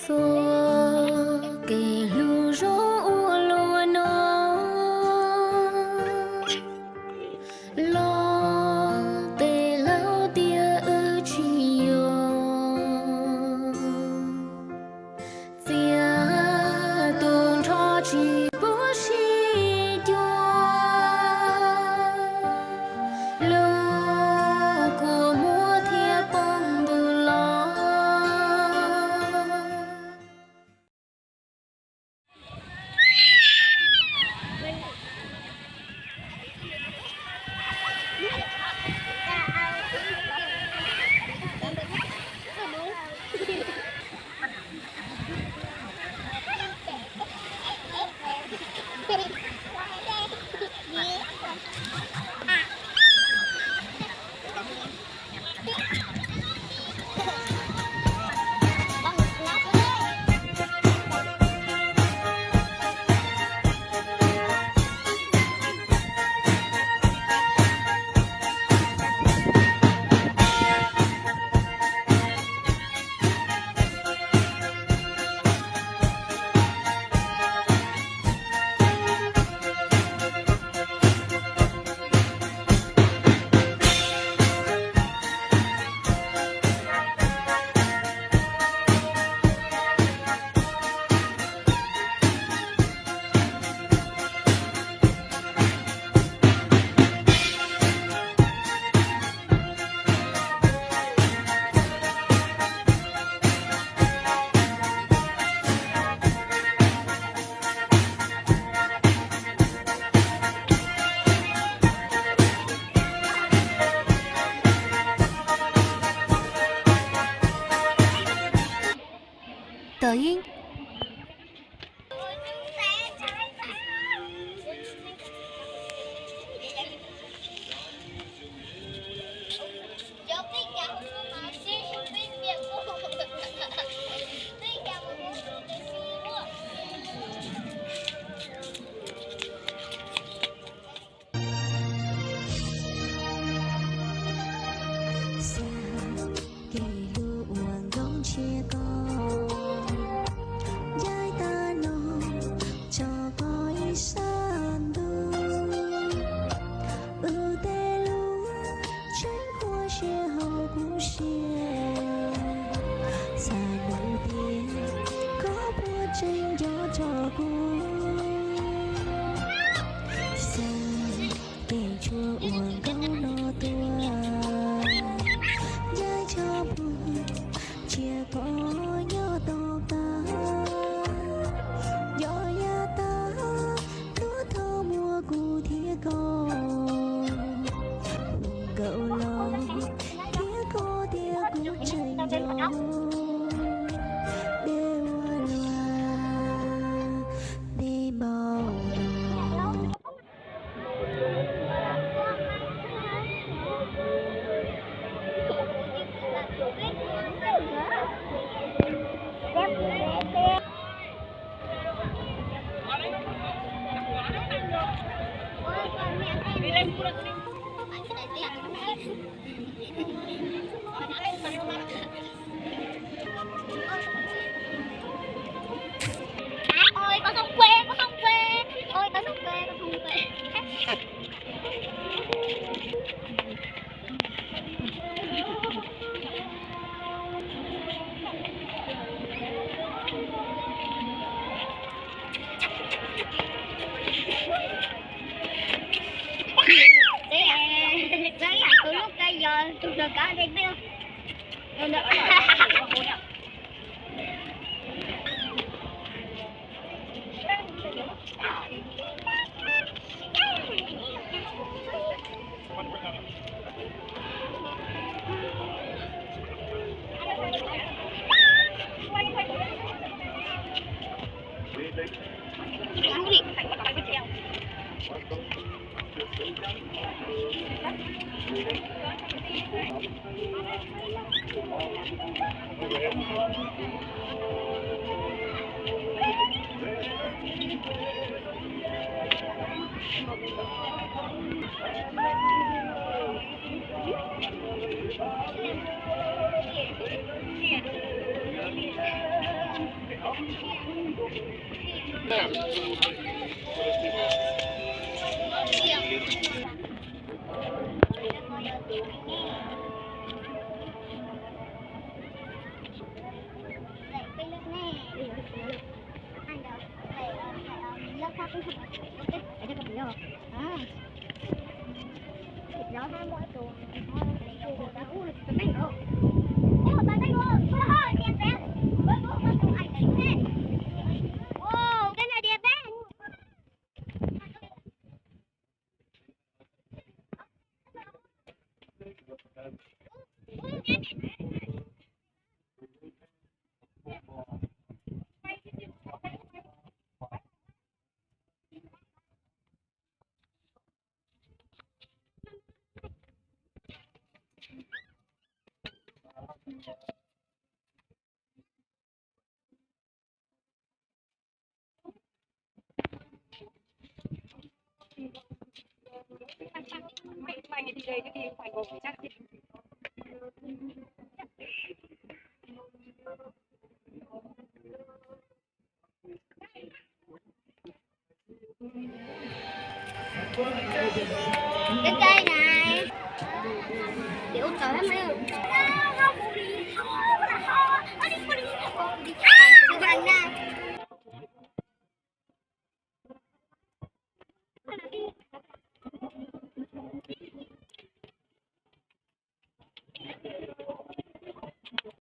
Tuav kev hlub zoo ua luaj no, los tes laus tias wb tsis yuav, txiav tus nrho tsis pub sib cuag, lub kua muag thiaj poob ntws los. Xav kev hlub uas nkauj ntshiab ko, ncaim tag no tso koj ib sab ntuj. Wb tej lub tseem khuam siab hauv kuv siab, xav hnub tias koj puas tseem nco tso kuv. Xav kev tshuav uas nkauj no tuaj, ncaim tso plhuav cia koj nyob tom qab. Nco yav tag, hnub thaum muaj kuv thiab koj, hu nkauj los thiab koj tias kuv tseem nco, dej ua luaj, dej npau los. Ôi, con không quên, con không quên. Ôi, con không quên, con không quên. Tus lub kab yog tus rov qab de peb. Cái cây này. Để út tỏi lắm em.